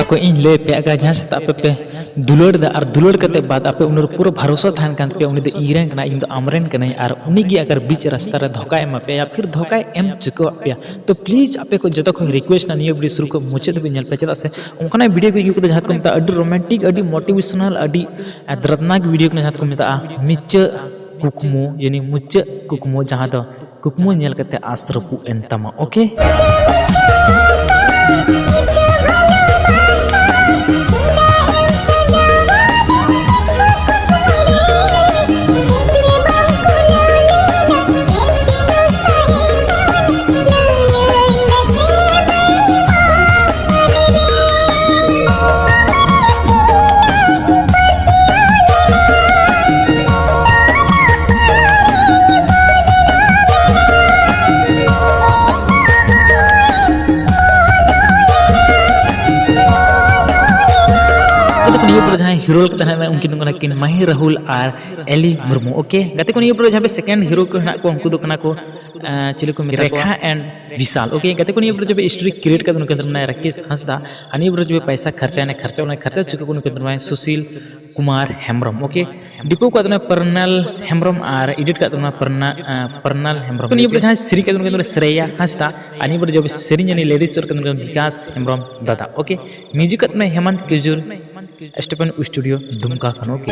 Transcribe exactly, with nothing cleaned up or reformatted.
ᱠᱚ ᱤᱧ ᱞᱟᱹᱭ ᱯᱮᱭᱟ, ᱟᱜᱟᱨ ᱡᱟᱦᱟᱸ ᱥᱮᱛᱟ ᱟᱯᱮ ᱯᱮ ᱫᱩᱞᱟᱹᱲ ᱫᱟ ᱟᱨ ᱫᱩᱞᱟᱹᱲ ᱠᱟᱛᱮ ᱵᱟᱫ ᱟᱯᱮ ᱩᱱᱤ ᱨᱮ ᱯᱩᱨᱟᱹ ᱵᱷᱟᱨᱚᱥᱟ ᱛᱟᱦᱮᱱ ᱠᱟᱱ ᱛᱟᱯᱮᱭᱟ, ᱩᱱᱤ ᱫᱚ ᱤᱧ ᱨᱮᱱ ᱠᱟᱱᱟᱭ, ᱤᱧ ᱫᱚ ᱟᱢ ᱨᱮᱱ ᱠᱟᱹᱱᱟᱹᱧ, ᱟᱨ ᱩᱱᱤ ᱜᱮ ᱟᱜᱟᱨ ᱵᱤᱪ ᱨᱟᱥᱛᱟ ᱨᱮ ᱫᱷᱳᱠᱟᱭ ᱮᱢᱟ ᱯᱮᱭᱟ ᱭᱟ ᱯᱷᱤᱨ ᱫᱷᱳᱠᱟᱭ ᱮᱢ ᱪᱩᱠᱟᱹᱣᱟᱜ ᱯᱮᱭᱟ, ᱛᱚ ᱯᱞᱤᱡᱽ ᱟᱯᱮ ᱠᱚ ᱡᱚᱛᱚ ᱠᱷᱚᱱ ᱨᱤᱠᱩᱭᱮᱥᱴ ᱱᱟ, ᱱᱤᱭᱟᱹ ᱵᱷᱤᱰᱤᱭᱳ ᱥᱩᱨᱩ ᱠᱷᱚᱱ ᱢᱩᱪᱟᱹᱫ ᱫᱷᱟᱹᱵᱤᱡ ᱧᱮᱞ ᱯᱮ, ᱪᱮᱫᱟᱜ ᱥᱮ ᱚᱱᱠᱟᱱᱟᱜ ᱵᱷᱤᱰᱤᱭᱳ ᱠᱚ ᱤᱧ ᱠᱚᱫᱚ ᱡᱟᱦᱟᱸ ᱠᱚ ᱢᱮᱛᱟᱜᱼᱟ ᱟᱹᱰᱤ ᱨᱳᱢᱟᱱᱴᱤᱠ, ᱟᱹᱰᱤ ᱢᱳᱴᱤᱵᱷᱮᱥᱚᱱᱟᱞ, ᱟᱹᱰᱤ ᱫᱨᱟᱛᱱᱟᱠ ᱵᱷᱤᱰᱤᱭᱳ ᱠᱚ ᱡᱟᱦᱟᱸ ᱠᱚ ᱢᱮᱛᱟᱜᱼᱟ ᱢᱩᱪᱟᱹᱫ ᱠᱩᱠᱢᱩ, ᱭᱟᱱᱤ ᱢᱩᱪᱟᱹᱫ ᱠᱩᱠᱢᱩ, ᱡᱟᱦᱟᱸ ᱫᱚ ᱠᱩᱠᱢᱩ ᱧᱮᱞ ᱠᱟᱛᱮ ᱟᱸᱥ ᱨᱟᱹᱯᱩᱫ ᱮᱱ ᱛᱟᱢᱟ, ᱳᱠᱮ? ᱱᱤᱭᱟᱹ ᱯᱚᱨᱮ ᱡᱟᱦᱟᱸᱭ ᱦᱤᱨᱳ ᱞᱮᱠᱟᱛᱮ ᱦᱮᱱᱟᱜ ᱩᱱᱠᱤᱱ ᱫᱚ ᱠᱟᱱᱟ ᱠᱤᱱ ᱢᱟᱦᱤ ᱨᱟᱦᱩᱞ ᱟᱨ ᱮᱞᱤ ᱢᱩᱨᱢᱩ, ᱳᱠᱮ? ᱜᱟᱛᱮ ᱠᱚ, ᱱᱤᱭᱟᱹ ᱯᱚᱨᱮ ᱡᱟᱦᱟᱸ ᱯᱮ ᱥᱮᱠᱮᱱᱰ ᱦᱤᱨᱳ ᱠᱚ ᱦᱮᱱᱟᱜ ᱠᱚᱣᱟ, ᱩᱱᱠᱩ ᱫᱚ ᱠᱟᱱᱟ ᱠᱚ, ᱟᱸ, ᱪᱤᱞᱤ ᱠᱚ ᱢᱮᱛᱟ ᱠᱚᱣᱟ? ᱨᱮᱠᱷᱟ and ᱵᱤᱥᱟᱞ, ᱳᱠᱮ? ᱜᱟᱛᱮ ᱠᱚ, ᱱᱤᱭᱟᱹ ᱯᱚᱨᱮ ᱡᱟᱦᱟᱸ ᱯᱮ ᱥᱴᱳᱨᱤ ᱠᱨᱤᱭᱮᱴ ᱠᱟᱫᱟ, ᱩᱱᱠᱩ ᱫᱚ ᱢᱮᱱᱟᱭ ᱨᱟᱠᱮᱥ ᱦᱟᱸᱥᱫᱟ, ᱟᱨ ᱱᱤᱭᱟᱹ ᱯᱚᱨᱮ ᱡᱟᱦᱟᱸ ᱯᱮ ᱯᱟᱭᱥᱟ ᱠᱷᱟᱨᱪᱟᱭᱮᱱᱟ, ᱠᱷᱟᱨᱪᱟ ᱚᱱᱟ ᱠᱷᱟᱨᱪᱟ ᱦᱚᱪᱚ ᱠᱚ, ᱩᱱᱠᱩ ᱫᱚ ᱢᱮᱱᱟᱭ ᱥᱩᱥᱤᱞ ᱠᱩᱢᱟᱨ ᱦᱮᱢᱵᱨᱚᱢ, ᱳᱠᱮ? ᱰᱤᱯᱳ ᱠᱟᱜ ᱛᱟᱵᱚᱱᱟ ᱯᱨᱟᱱᱟᱞ ᱦᱮᱢᱵᱨᱚᱢ ᱟᱨ ᱮᱰᱤᱴ ᱠᱟᱜ ᱛᱟᱵᱚᱱᱟ ᱯᱨᱟᱱᱟ-, ᱟᱸ, ᱯᱨᱟᱱᱟᱞ ᱦᱮᱢᱵᱨᱚᱢ, ᱱᱤᱭᱟᱹ ᱯᱚᱨᱮ ᱳᱠᱮ? ᱡᱟᱦᱟᱸᱭ ᱥᱮᱨᱮᱧ ᱠᱟᱜ ᱛᱟᱵᱚᱱᱟ, ᱩᱱᱠᱩ ᱫᱚ ᱥᱨᱮᱭᱟ ᱦᱟᱸᱥᱫᱟ, ᱟᱨ ᱱᱤᱭᱟᱹ ᱯᱚᱨᱮ ᱡᱟᱦᱟᱸᱭ ᱥᱮᱨᱮᱧ ᱟᱹᱱᱤᱡ ᱞᱤᱨᱤᱠᱥ ᱠᱟᱜ ᱛᱟᱵᱚᱱᱟ ᱵᱤᱠᱟᱥ ᱦᱮᱢᱵᱨᱚᱢ ᱫᱟᱫᱟ, ᱳᱠᱮ? ᱢᱤᱭᱩᱡᱤᱠ ᱠᱟᱜ ᱛᱟᱵᱚᱱᱟ ᱦᱮᱢᱟᱱᱛ ᱠᱤᱡᱳᱨ, ᱥᱴᱮᱯᱷᱮᱱ ᱥᱴᱩᱰᱤᱭᱳ ᱫᱩᱢᱠᱟ ᱠᱷᱚᱱ, ᱳᱠᱮ?